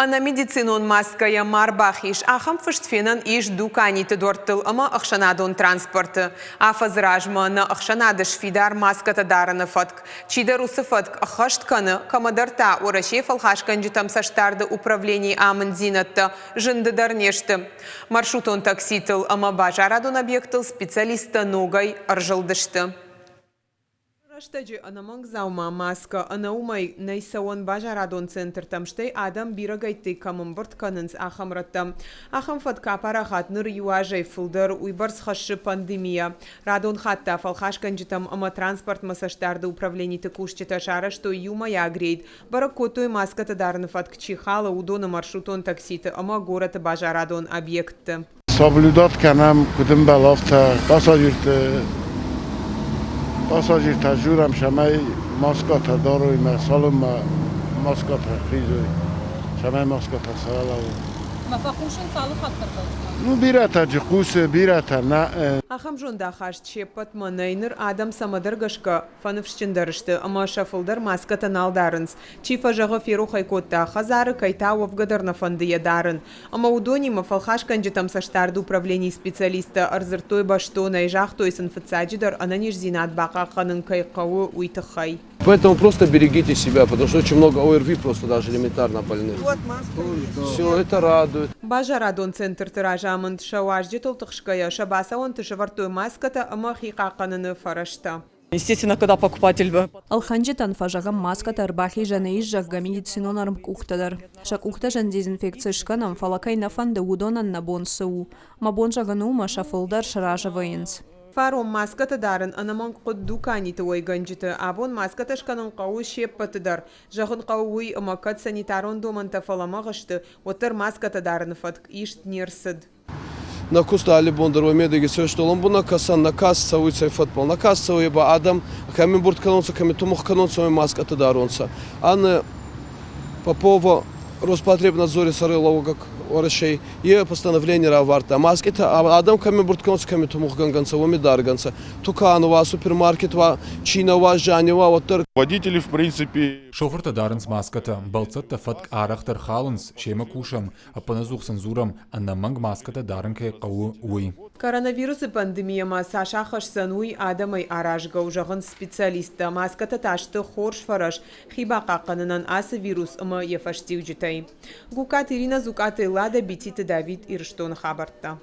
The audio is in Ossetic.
Ӕнӕмедицинон маскӕйӕ ма рбахиз, ахӕм фыст фенӕн ис дуканиты дуӕрттыл ӕмӕ ӕхсӕнадон транспорты. Афӕдзы размӕ нӕ ӕхсӕнады сфидар маскӕтӕ дарыны фӕтк. Чидӕр уыцы фӕтк ӕххӕст кӕны, кӕмӕдӕр та Уӕрӕсейы фӕлхасгӕнджытӕм цӕстдарды управленийы амынддзинӕдтӕ зынды дӕр не сты. Маршрутон такситыл ӕмӕ базарадон объекттыл специалисттӕ ногӕй ӕрзылдысты. Рӕстӕджы ӕнӕмӕнг дзаума, маскӕ, ӕнӕ уымӕй нӕй цӕуӕн базарадон центртӕм, стӕй адӕм бирӕгӕйттӕй кӕм ӕмбырд кӕнынц, ахӕм рӕттӕм. Ахӕм фӕтк апарахат ныр иу азӕй фылдӕр, уыйбӕрц хӕссы пандемийӕ. Радон хатт та фӕлхасгӕнджытӕм ӕмӕ транспортмӕ цӕстдарды управлениты кусджытӕ сарӕзтой иумӕйаг рейд, бӕрӕг кодтой маскӕтӕ дарыны фӕтк чи халы, уыдоны маршрутон такситы ӕмӕ горӕты базарадон объектты. Соблюдать кӕнӕм, куыд ӕмбӕлы, афтӕ пассажирты пассажиртӕ дзурӕм, цӕмӕй маскӕтӕ дарой мӕ цалынмӕ маскӕтӕ хизой, цӕмӕй маскӕтӕ сӕрӕлӕуой. Ӕмӕ фӕхъусынц алы хатт дӕр бӕлццон? Ну, бирӕтӕ дзы хъусы, бирӕтӕ нӕ. Ахӕм зондахаст се ппӕтмӕ нӕй. Ныр адӕм цӕмӕдӕр гӕсгӕ фӕныфсджындӕр сты ӕмӕ сӕ фылдӕр маскӕтӕ нал дарынц. Чи фӕзӕгъы, ферох ӕй кодта, хӕдзары кӕй та уӕвгӕ дӕр нӕ фӕнды йӕ дарын. Ӕмӕ уыдонимӕ фӕлхасгӕнджытӕм цӕстдарды управленийы специалисттӕ ӕрдзырдтой бӕстонӕй, загътой сын, фыццаджыдӕр ӕнӕниздзинад бахъахъхъӕнын кӕй хъӕуы, уый тыххӕй. Поэтому просто берегите себя, потому что очень много ОРВИ просто даже элементарно больных. Все это радует. Базарадон центрты разамынд сӕ уазджытыл тыхсгӕйӕ сӕ бацӕуӕнты сӕвӕрдтой маскӕтӕ ӕмӕ хихъахъхъӕныны фӕрӕзтӕ. Естественно, когда покупатель Ӕлхӕнджытӕн фӕзӕгъӕм маскӕтӕ ӕрбахизӕны ис, зӕгъгӕ, медицинон ӕрмкъухтӕ дӕр. Сӕ къухтӕ зын дезинфекци скӕнӕм, фӕлӕ кӕй нӕ фӕнды, уыдонӕн нӕ бон цы у? Мӕ бон зӕгъын у, мӕ сӕ фылдӕр сразы вӕййынц. Фарон маскӕтӕ дарын ӕнӕмӕнг хъуыд дуканиты уӕйгӕнджыты. Абон маскӕтӕ скӕнын хъӕуы се ппӕты дӕр. Зӕгъын хъӕуы уый, ӕмӕ кӕд санитарон домӕнтӕ фӕлӕмӕгъ сты, уӕддӕр маскӕтӕ дарыны фӕтк ист не рцыд. Нӕ куст алли бон дӕр уой медӕги цӕстолон бунат кӕсӕн, наказ цӕуй цӕй фӕдбӕл. Наказ цӕуй ба адӕм кӕми ӕмбурд кӕнунцӕ, кӕми тумугъ кӕнунцӕ, уоми маскӕтӕ дарунцӕ. Ан Попова Роспотребнадзори сӕргълӕууӕг Уӕрӕсей е постановление равардта. Маскитӕ адӕм кӕми ӕмбурд кӕнунцӕ, кӕми тумугъгӕнгӕнцӕ, уоми даргӕнцӕ. Тукан уа, супермаркет уа, чи нӕ уа, зиани уа, уӕддӕр. Водители, в принципе... Шофыртӕ дарынц маскӕтӕ, бӕлццӕттӕ фӕтк арӕхдӕр халынц, семӕ кусӕм, Ӕппынӕдзух сын дзурӕм, ӕнӕмӕнг маскӕтӕ дарын кӕй хъӕуы, уый. Коронавирусы пандемийӕ ма цас ахӕсдзӕн, уый адӕмӕй аразгӕ у, зӕгъынц специалисттӕ. Маскӕтӕ та сты хорз фӕрӕз хи бахъахъхъӕнынӕн ацы вирус ӕмӕ йӕ фӕстиуджытӕй. Гугкаты Иринӕ, Дзукъаты Эллада, Бититы Давид, Ирыстоны хабӕрттӕ.